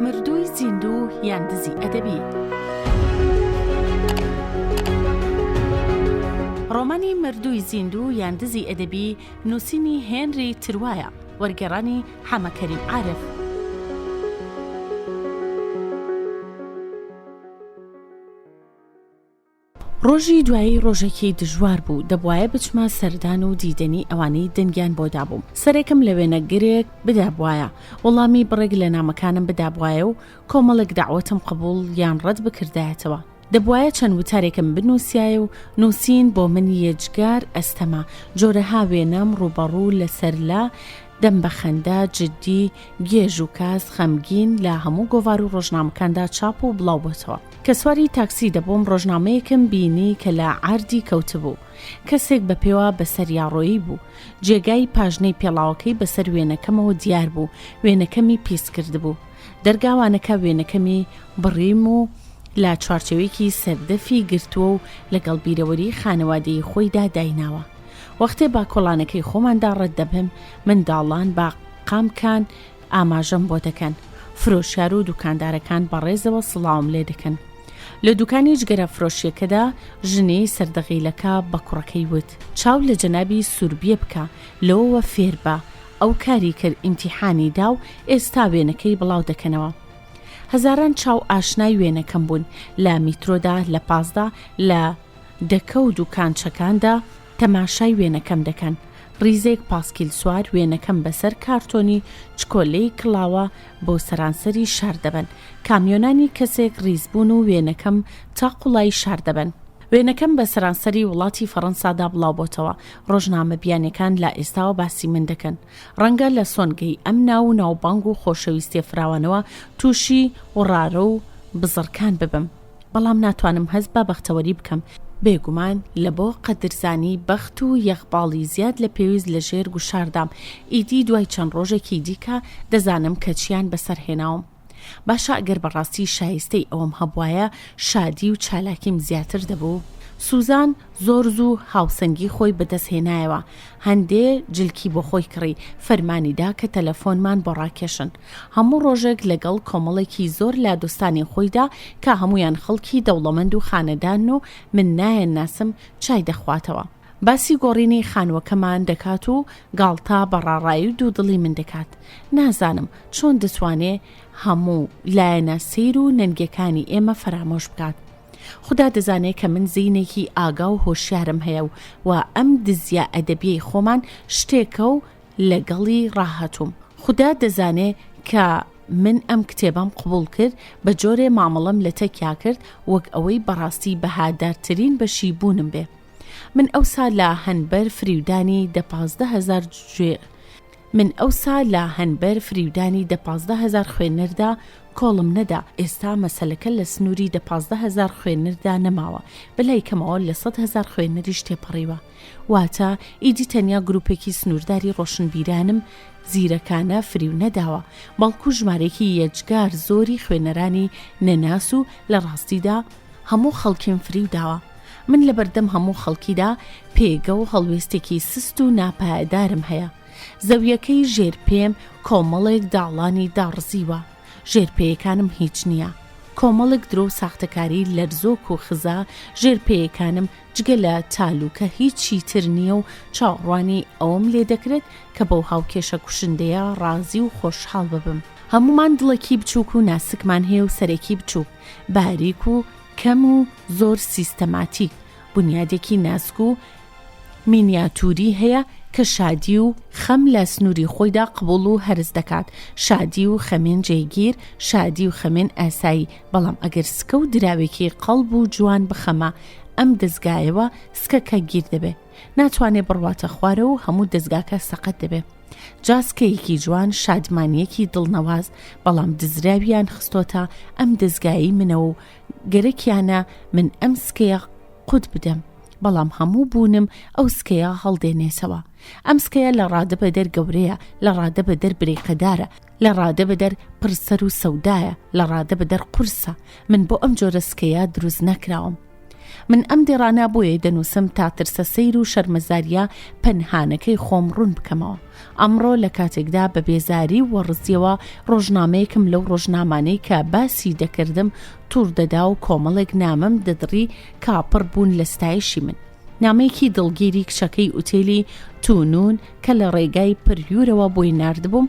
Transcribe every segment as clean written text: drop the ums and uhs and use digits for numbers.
مردووی زیندوو یان دزی ئەدەبی. ڕۆمانی مردووی زیندوو یان دزی ئەدەبی نووسینی هێنری تروایە، وەرگێڕانی حەمە کەریم عارف. ڕۆژی دوایی ڕۆژێکی دژوار بوو، دەبوایە بچمە سەردان و دیدەنی ئەوانەی دەنگیان بۆ دابووم، سەرێکم لە وێنەگرێک بدابوایە، وەڵامی بڕێک لە نامەکانم بدابوایە و کۆمەڵێک دەعوەتم قبوڵ یان ڕەت بکردایەتەوە. دەبوایە چەند وتارێکم بنووسیایە و نووسین بۆ من یەجگار ئەستەمە، جۆرەها وێنەم ڕووبەڕوو لەسەر لا، دەم بە خەندە، جدی، گێژ و کاس، خەمگین لە هەموو گۆڤار و ڕۆژنامەکاندا چاپ و بڵاو بۆتەوە. کە سواری تاکسی دەبووم ڕۆژنامەیەکم بینی کە لە عەردی کەوتبوو. کەسێک بە پێوە بە سەریا ڕۆیی بوو. جێگای پاژنەی پێڵاوەکەی بە سەر وێنەکەمەوە دیار بوو، وێنەکەمی پیس کردبوو. دەرگاوانەکە وێنەکەمی بڕیم و لە چوارچێوەیەکی سەردەفی گرتووە و لەگەڵ بیرەوەری خانەوادەیی خۆیدا دایناوە. وەختێ بە کۆڵانەکەی خۆماندا ڕەت دەبم، منداڵان بە قامکان ئاماژەم بۆ دەکەن. فرۆشیار و دوکاندارەکان بە ڕێزەوە سڵاوم لێ دەکەن. لە دوکانی جگەرە فرۆشییەکەدا ژنی سەردەغیلەکە بە کوڕەکەی وت، چاو لە جەنابی سووربیە بکە، لەوەوە فێر بە، ئەو کاری کرد ئیمتیحانی دا و ئێستا وێنەکەی بڵاو دەکەنەوە. هەزاران چاو ئاشنای وێنەکەم بوون، لە میترۆدا، لە پاسدا، لە دەکە و دوکانچەکاندا تەماشای وێنەکەم دەکەن. ڕیزێک پاسکیلسوار وێنەکەم بەسەر کارتۆنی چکۆلەی کڵاوە بۆ سەرانسەری شار دەبەن. کامیۆنانی کەسێک ڕیزبوون و وێنەکەم تا قوڵایی شار دەبەن. وێنەکەم بە سەرانسەری وڵاتی فەڕەنسادا بڵاوبۆتەوە، ڕۆژنامە بیانیەکان لە ئێستاوە باسی من دەکەن. ڕەنگە لە سۆنگەی ئەم ناو و ناوبانگ و خۆشەویستیە فراوانەوە تووشی وڕارە و بزڕکان ببم، بەڵام ناتوانم هەست بە بەختەوەری بکەم. بێگومان لە بۆ قەدرزانی بەخت و یەغباڵی زیاد لە پێویست لە ژێر گوشاردام، ئیدی دوای چەند ڕۆژێکی دیکە دەزانم کە چیان بەسەر هێناوم. باشە ئەگەر بەڕاستی شایستەی ئەوەم هەبوایە شادی و چالاکیم زیاتر دەبوو؟ سوزان زۆر زوو هاوسەنگی خۆی بەدەست هێنایەوە، هەندێ جلکی بۆ خۆی کڕی، فەرمانی دا کە تەلەفۆنمان بۆ ڕاکێشن. هەموو ڕۆژێک لەگەڵ کۆمەڵێکی زۆر لە دۆستانی خۆیدا کە هەموویان خەڵکی دەوڵەمەند و خانەدانن و من نایانناسم چای دەخواتەوە. باسی گۆڕینی خانووەکەمان دەکات و گاڵتە بە ڕاڕایی و دوودڵی من دەکات. نازانم چۆن دەتوانێ هەموو لایەنە سەیر و نەنگیەکانی ئێمە فەرامۆش بکات. خودا دەزانێ کە من زەینێکی ئاگا و هۆشیارم هەیە و و ئەم دزیە ئەدەبیەی خۆمان شتێکە و لەگەڵی ڕاهاتووم. خودا دەزانێ کە من ئەم کتێبەم قبوڵ کرد، بە جۆرێ مامەڵەم لەتەکیا کرد وەک ئەوەی بەڕاستی بەهادارترین بەشی بوونم بێ. من ئەوسا لە هەنبەر فریودانی دە 15 هەزار گوێ من ئەوسا لە هەنبەر فریودانی دە 15 هەزار خوێنەردا کۆڵم نەدا، ئێستا مەسەلەکە لە سنووری دە 15 هەزار خوێنەردا نەماوە، بەلای کەمەوە لە 100 هەزار خوێنەریش تێپەڕیوە. واتە ئیدی تەنیا گرووپێکی سنوورداری ڕۆشنبیرانم زیرەکانە فریو نەداوە، بەڵکو ژمارەیەکی یەجگار زۆری خوێنەرانی نەناس و لە ڕاستیدا، هەموو خەڵکیم فریو داوە. من لەبەردەم هەموو خەڵکیدا پێگە و هەڵوێستێکی سست و ناپایەدارم هەیە. زەوییەکەی ژێر پێم کۆمەڵێک داڵانی داڕزیوە. ژێر پێیەکانم هیچ نییە. کۆمەڵێک درۆ و ساختەکاری لەرزۆک و خزا ژێر پێیەکانم جگە لە تالوکە هیچی تر نییە و چاوەڕوانی ئەوەم لێ دەکرێت کە بەو هاوکێشە کوشندەیە ڕازی و خۆشحاڵ ببم. هەموومان دڵێکی بچووک و ناسکمان هەیە و سەرێکی بچووک. باریک و کەم و زۆر سیستەماتیک، بونیادێکی ناسک و مینیاتوری هەیە کە شادی و خەم لە سنووری خۆیدا قبوڵ و هەرس دەکات، شادی و خەمێن جێگیر، شادی و خەمێن ئاسایی، بەڵام ئەگەر سکە و دراوێکی قەڵب و جوان بخەمە ئەم دەزگایەوە سکەکە گیر دەبێ ناتوانێ بڕواتە خوارەوە و هەموو دەزگاکە سەقەت دەبێ. جاسکەیەکی جوان، شادمانییەکی دڵنەواز، بەڵام دزراویان خستۆتە ئەم دەزگایەی منەوە و گەرەکیانە من ئەم سکەیە قوت بدەم، بەڵام هەموو بوونم ئەو سکەیە هەڵدێنێتەوە. ئەم سکەیە لە ڕادەبەدەر گەورەیە، لە ڕادەبەدەر بریقەدارە، لە ڕادەبەدەر پڕ سەر و سەودایە، لە ڕادەبەدەر قورسە. من بۆ ئەم جۆرە سکەیە دروست نەکراوم. من ئەم دێڕانە بۆیە دەنووسم تا ترسە سەیر و شەرمەزارییە پەنهانەکەی خۆم ڕوون بکەمەوە. ئەمڕۆ لە کاتێکدا بە بێزاری و وەڕزییەوە ڕۆژنامەیەکم لەو ڕۆژنامانەی کە باسی دەکردم توڕ دەدا و کۆمەڵێک نامەم دەدڕی کە پڕ بوون لە ستایشی من. نامەیەکی دڵگیری کچەکەی ئوتێلی تونون کە لە ڕێگای پریورەوە بۆی ناردبووم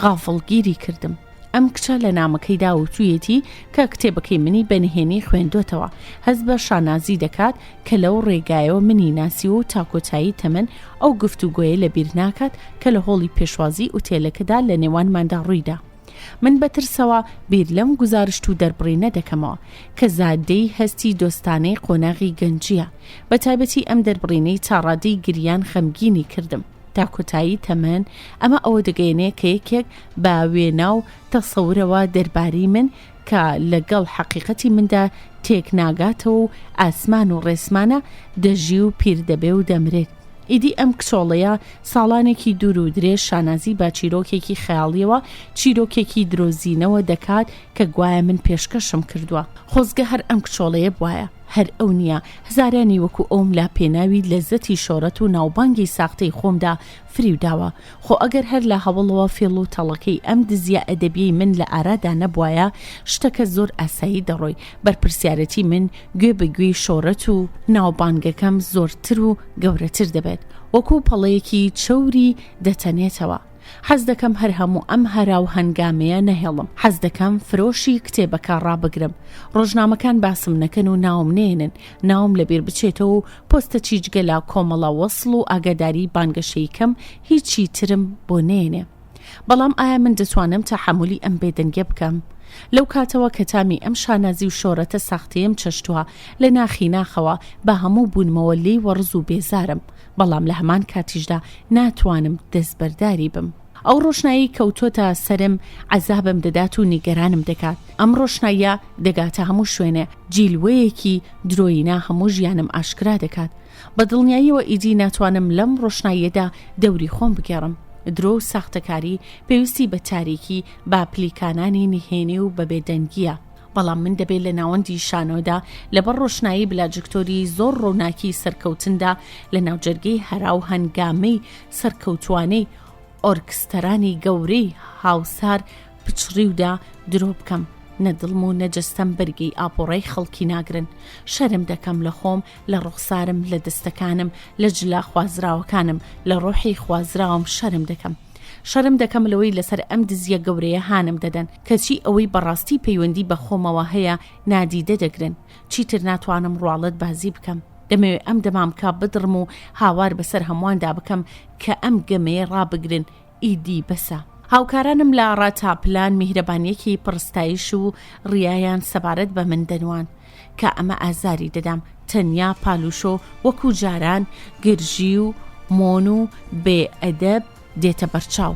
غافڵگیری کردم. ئەم کچە لە نامەکەیدا وتوویەتی کە کتێبەکەی منی بە نهێنی خوێندۆتەوە، هەست بە شانازی دەکات کە لەو ڕێگایەوە منی ناسیوە و تا کۆتایی تەمەن ئەو گفتوگۆیە لەبیر ناکات کە لە هۆڵی پێشوازیی ئوتێلەکەدا لە نێوانماندا ڕوویدا. من بە ترسەوە بیر لەم گوزارشت و دەربڕینە دەکەمەوە کە زادەی هەستی دۆستانەی قۆناغی گەنجییە، بە تایبەتی ئەم دەربڕینەی تا ڕادەی گریان خەمگینی کردم. تا کۆتایی تەمەن، ئەمە ئەوە دەگەیەنێ کە یەکێک بە وێنا و تەسەورەوە دەربارەی من کە لە گەڵ حەقیقەتی مندا تێک ناگاتەوە و ئاسمان و ڕێسمانە، دەژی و پیر دەبێ و دەمرێت. ئیدی ئەم کچۆڵەیە ساڵانێکی دوور و درێژ شانازی بە چیرۆکێکی خەیاڵییەوە، چیرۆکێکی درۆزینەوە دەکات کە گوایە من پێشکەشم کردووە. خۆزگە هەر ئەم کچۆڵەیە بوایە. هەر ئەو نییە، هەزارانی وەکو ئەوم لە پێناوی لەزەتی شۆرەت و ناوبانگی ساختەی خۆمدا فریو داوە. خۆ ئەگەر هەر لە هەوەڵەوە فێڵ و تەڵەکەی ئەم دزییە ئەدەبیەی من لە ئارادا نەبوایە، شتەکە زۆر ئاسایی دەڕۆی. بەرپرسیارێتی من گوێ بە گوێی شۆرەت و ناوبانگەکەم زۆرتر و گەورەتر دەبێت. وەکو پەڵەیەکی چەوری دەتەنێتەوە. حەز دەکەم هەر هەموو ئەم هەرا و هەنگامەیە نەهێڵم. حەز دەکەم فرۆشی کتێبەکە ڕابگرم. ڕۆژنامەکان باسم نەکەن و ناوم نەیەنن، ناوم لەبیر بچێتەوە و پۆستەچی جگە لە کۆمەڵە وەسڵ و ئاگاداری بانگەشەی کەم هیچی ترم بۆ نەیەنێ. بەڵام ئایا من دەتوانم تەحەمولی ئەم بێدەنگیە بکەم؟ لەو کاتەوە کە تامی ئەم شانازی و شۆرەتە ساختەیەم چەشتووە، لە ناخی ناخەوە بە هەموو بوونمەوە لێی وەڕز و بێزارم. بەڵام لە هەمان کاتیشدا ناتوانم دەستبەرداری بم. ئەو ڕۆشنایی کەوتۆتە سەرم عەزابم دەدات و نیگەرانم دەکات. ئەم ڕۆشناییە دەگاتە هەموو شوێنێ، جیلوەیەکی درۆیینە هەموو ژیانم ئاشکرا دەکات. بە دڵنیاییەوە ئیدی ناتوانم لەم ڕۆشناییەدا دەوری خۆم بگێڕم. درۆ و ساختەکاری پێویستی بە تاریکی، بە پلیکانانی نهێنی و بە بێدەنگییە. بەڵام من دەبێ لە ناوەندی شانۆدا لەبەر ڕۆشنایی بلاجکتۆری زۆر ڕووناکی سەرکەوتندا لە ناوجەرگەی هەرا و هەنگامەی سەرکەوتووانەی ئۆرکستەرانی گەورەی هاوسار پچڕیودا درۆ بکەم. نە دڵم و نە جەستەم بەرگەی ئاپۆڕای خەڵکی ناگرن. شەرم دەکەم لە خۆم، لە ڕوخسارم، لە دەستەکانم، لە جلە خوازراوەکانم، لە ڕۆحی خوازراوم شەرم دەکەم. شەرم دەکەم لەوەی لەسەر ئەم دزییە گەورەیە هانم دەدەن، کەچی ئەوەی بەڕاستی پەیوەندی بە خۆمەوە هەیە نادیدە دەگرن. چیتر ناتوانم ڕواڵەت بازی بکەم. دەمەوێ ئەم دەمامکە بدڕم و هاوار بەسەر هەموواندا بکەم کە ئەم گەمەیە ڕابگرن، ئیدی بەسە. هاوکارانم لە ڕاتاپلان میهرەبانییەکی پڕ ستایش و ڕیایان سەبارەت بە من دەنواند. کە ئەمە ئازاری دەدام، تەنیا پالوشۆ وەکو جاران گرژی و مۆن و بێ ئەدەب دێتە بەرچاو.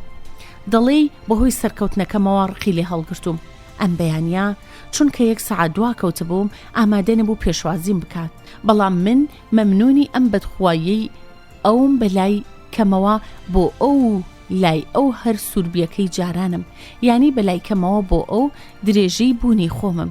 دەڵێی بەهۆی سەرکەوتنەکەمەوە ڕقی لێ هەڵگرتووم. ئەم بەیانییە چونکە یەک سەعات دواکەوتبووم ئامادە نەبوو پێشوازیم بکات. بەڵام من مەمنوونی ئەم بەدخواییەی ئەوم بە لای کەمەوە بۆ ئەو و لای ئەو هەر سووربییەکەی جارانم. یانی بە لای کەمەوە بۆ ئەو درێژەی بوونی خۆمم.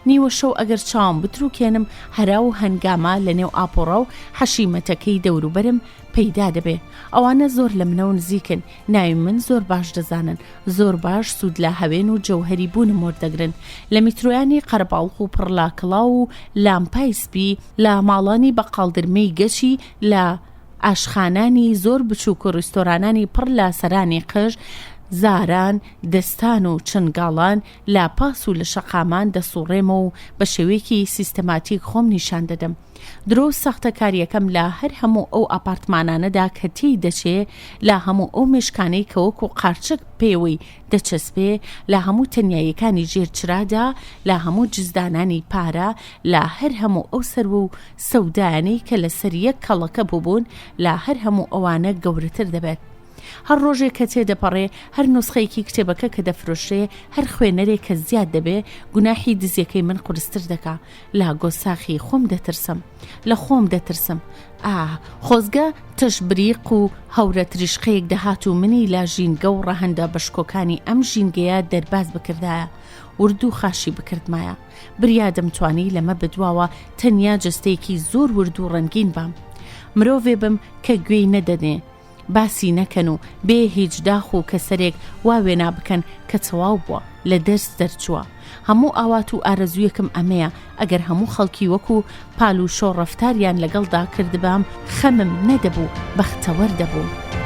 نیوە شەو ئەگەر چاوم بتروکێنم هەرا و هەنگامە لە نێو ئاپۆڕا و حەشیمەتەکەی دەوروبەرم پەیدا دەبێ. ئەوانە زۆر لە منەوە نزیکن، ناوی من زۆر باش دەزانن، زۆر باش سوود لە هەوێن و جەوهەری بوونم وەردەگرن. لە میترۆیانی قەرەباڵغ و پڕ لە کڵاو و لامپای سپی، لە ماڵانی بە قاڵدرمەی گەچی، لە ئاشخانانی زۆر بچووک و ڕیستۆرانانی پڕ لە سەرانی قژ، زاران، دەستان و چنگاڵان، لە پاس و لە شەقامان دەسوڕێمەوە و بە شێوەیەکی سیستەماتیک خۆم نیشان دەدەم. درۆ و ساختەکارییەکەم لە هەر هەموو ئەو ئاپارتمانانەدا کە تێی دەچێ، لە هەموو ئەو مێشکانەی کە وەکوو قارچک پێوەی دەچەسپێ، لە هەموو تەنیاییەکانی ژێر چرادا، لە هەموو جزدانانی پارە، لە هەر هەموو ئەو سەروە و سەودایانەی کە لەسەر یەک کەڵەکە بووبوون، لە هەر هەموو ئەوانە گەورەتر دەبێت. هەر ڕۆژێک کە تێدەپەڕێ، هەر نوسخەیەکی کتێبەکە کە دەفرۆشرێ، هەر خوێنەرێک کە زیاد دەبێ، گوناحی دزیەکەی من قورستر دەکا. لە گۆساخی خۆم دەترسم. لە خۆم دەترسم. ئاه، خۆزگە تەشبریق و هەورە تریشقەیەک دەهات و منی لە ژینگە و ڕەهەندە بەشکۆکانی ئەم ژینگەیە دەرباز بکردایە. ورد و خاشی بکردمایە. بریا دەمتوانی لەمە بەدواوە تەنیا جەستەیەکی زۆر ورد و ڕەنگین بام. مرۆڤێ بم کە گوێی نەدەنێ باسی نەکەن و بێ هیچ داخ و کەسەرێک وا وێنا بکەن کە تەواو بووە، لە دەرس دەرچووە. هەموو ئاوات و ئارەزوویەکم ئەمەیە ئەگەر هەموو خەڵکی وەکوو پالوشۆ ڕەفتاریان لەگەڵدا کردبام خەمم نەدەبوو، بەختەوەر دەبووم.